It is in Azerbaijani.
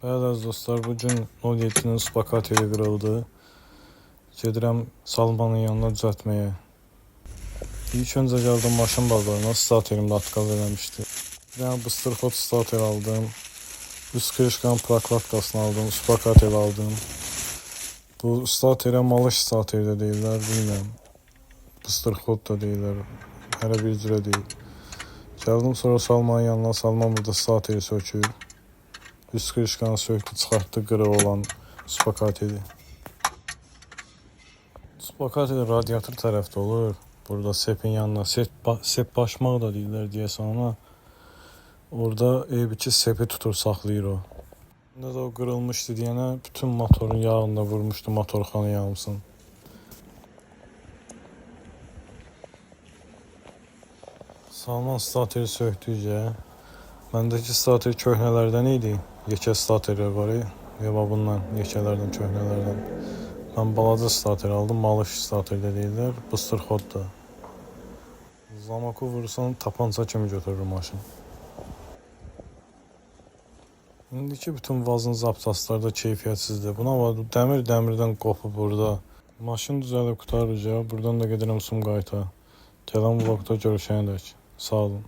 Bəli, əziz dostlar, bu gün 07-nin spakateli qırıldı. Gedirəm Salmanın yanına düzəltməyə. İlk öncə gəldim maşın bazarına, starterim də atqaz eləmişdi. Bir dənə bıstırxod starter aldım. Üst krişkanın prokladkasını aldım, spakatel aldım. Bu starterə malış starter də deyirlər, bilmirəm. Bıstırxod da deyirlər, hələ bir cürə deyil. Gəldim sonra Salmanın yanına, Salman burada starteri sökür. Üst krişkanı söktü, çıxartdı qırıq olan spakateli. Spakatel radiator tərəfdə olur. Burada sepin yanına, sep başmaq da deyirlər deyəsən ona. Orada eybi ki sepi tutur, saxlayır o. Bunda da o qırılmışdı deyənə bütün motorun yağını da vurmuşdu, motorxanı yansın. Salman starteri söktükcə, məndəki starter köhnələrdən idi. Yekə starterlər var idi. Yox, bundan, yekələrdən, köhnələrdən. Mən balaca starter aldım, malış starter də deyirlər, bıstırxod da. Zamoku vursan tapança kimi götürür maşın. İndiki bütün vazın zapçastlar da keyfiyyətsizdir. Buna bax, dəmir dəmirdən qopub burada. Maşın düzəlib qurtarınca buradan da gedirəm Sumqayıta. Gələn vlogda görüşənədək. Sağ olun.